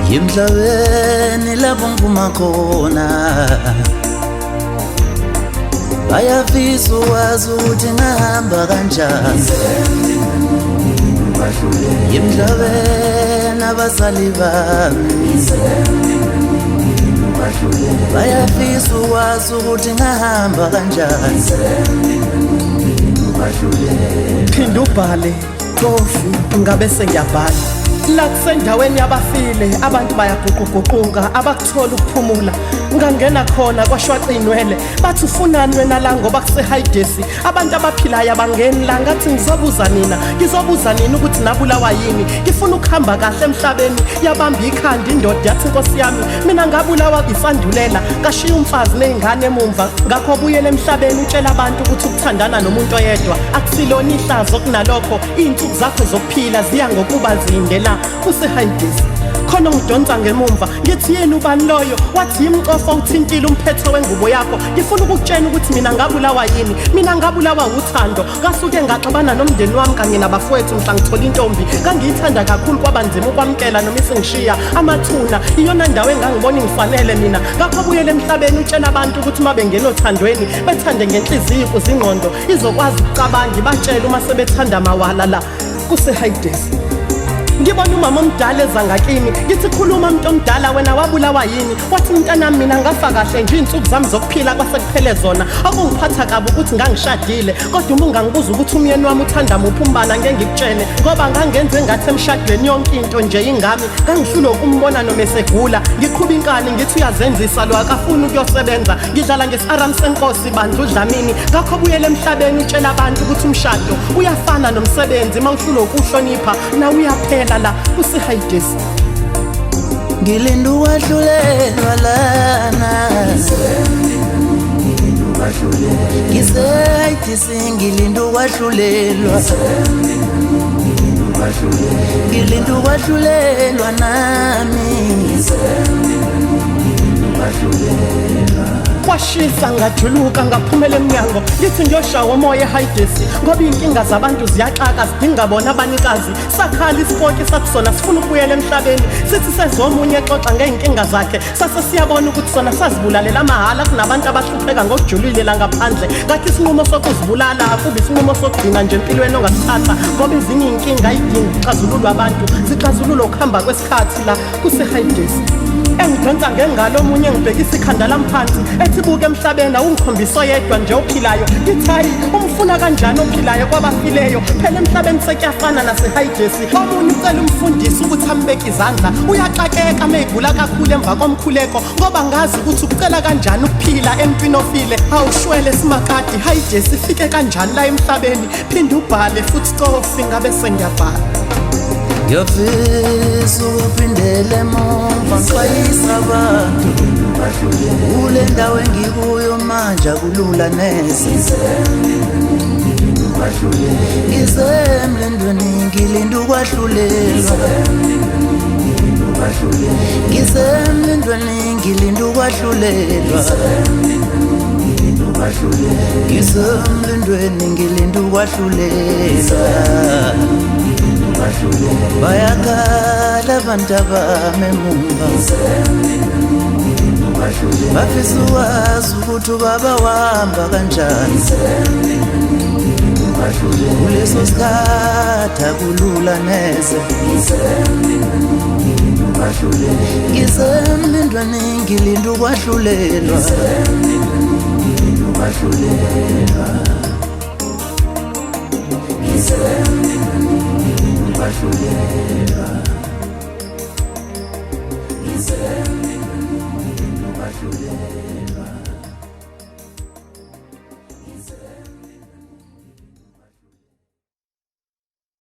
Emhlabeni lapho ngiphuma khona, bayafisa ukwazi ukuthi ngahamba kanjani. Emhlabeni abazali bami bayafisa ukwazi ukuthi ngahamba kanjani. Phinda ubhale kofi, ngabe sengiyabhala la kusendaweni yabafile. Abantu bayaguquguquka, abakutholi ukuphumula. Ngangena khona kwashwaqa inwele, bathi ufunani wena la ngoba kusehayidesi, abantu abaphilayo abangeni la. Ngathi ngizobuza nina, ngizobuza nina ukuthi nabulawa yini, ngifuna ukuhamba kahle emhlabeni. Yabamba ikhanda indoda yathi, nkosi yami, mina ngabulawa isandulela, ngashiya umfazi ney'ngane emumva. Ngakho buyela emhlabeni utshela abantu ukuthi ukuthandana nomuntu oyedwa akusilona ihlazo, kunalokho iy'nsuku zakho zokuphila ziya ngokuba zinde. La kusehayidesi khona ongidonsa ngemumva, ngithi yini, ubani loyo? Wathi yimcofa uthintile umphetho wengubo yakho. Ngifuna ukukutshela ukuthi mina ngabulawa yini. Mina ngabulawa uthando. Ngasuke ngaxabana nomndeni wami kanye nabafowethu mhla ngithola intombi ngangiyithanda kakhulu, kwaba nzima ukwamukela noma isingishiya. Amathuna iyona ndawo engangibona ingifanele mina. Ngakho buyela emhlabeni utshela abantu ukuthi uma bengena othandweni bethande ngenhliziyo ukuze ingqondo izokwazi ukucabanga, ibatshele uma sebethanda mawala. La kusehayidesi ngibona umama omdala eza ngakimi, ngithi khuluma muntu omdala, wena wabulawa yini? Wathi mntanami, mina ngafa kahle nje, iy'nsuku zami zokuphila kwase kuphele zona. Okungiphatha kabi ukuthi ngangishadile, kodwa uma ungangibuza ukuthi umyeni wami uthanda muphi umbala, ngeke ngikutshele, ngoba ngangenze ngathi emshadweni yonke into nje ingami. Ngangihlulwe ukumbona noma esegula, ngiqhuba inkani, ngithi uyazenzisa lo, akafuni ukuyosebenza. Ngidlala ngesi-aram senkosi bandla uDlamini. Ngakho buyela emhlabeni utshela abantu ukuthi umshado uyafana nomsebenzi, uma uhlulwe ukuhlonipha na uyaphela. La kusehayidesi. Ngilinda ukwahlulelwa lana, ngisehayidisi, ngilinda ukwahlulelwa, ngilinda ukwahlulelwa nami. Kwashisa, ngajuluka, ngaphumela emnyango, ngithi ngiyoshawa umoya ehayidesi, ngoba iy'nkinga zabantu ziyaxaka, zidinga bona abanikazi. Sakhala isipoki, sathi sona sifuna ukubuyela emhlabeni. Sithi sezomunye exoxa ngey'nkinga zakhe, sase siyabona ukuthi sona sazibulalela amahhala, kunabantu abahlupheka ngokujulile la ngaphandle. Ngathi isinqumo sokuzibulala akubi isinqumo sokugcina nje empilweni ongasithatha, ngoba ezinye iy'nkinga ayidingi ukuxazululwa abantu, zixazululwa ukuhamba kwesikhathi. La kusehayidesi engidonsa ngengalo omunye, ngibhekisa ikhanda lami phansi, ethi buka emhlabeni awungikhombisa oyedwa nje ophilayo. Ngithi hayi, umfuna kanjani ophilayo kwabafileyo? Phela emhlabeni sekuyafana nasehayidesi. Omunye ucela umfundisi ukuthi ambeke izandla, uyaxakeka meyigula kakhulu emva komkhuleko, ngoba ngazi ukuthi ukucela kanjani ukuphila emntwini ofile. Awushwele simakadi, hayidesi ifike kanjani la emhlabeni? Phinde ubhale futhi cofi, ngabe sengiyabhala. Ngiyafisa ukuphindela emumva ngixwayisa abantu kule ndawo engikuyo manje, akulula neze. Ngisemlindweni, ngilinda ukwahlulelwa, ngisemlindweni, ngilinda ukwahlulelwa, ngisemlindweni, ngilinda ukwahlulelwa. Bayakhala abantu abami emumva, bafisa ukwazi ukuthi ubaba wahamba kanjani. Kuleso sikhathi akulula neze. Ngisemlindweni, ngilinda ukwahlulelwa.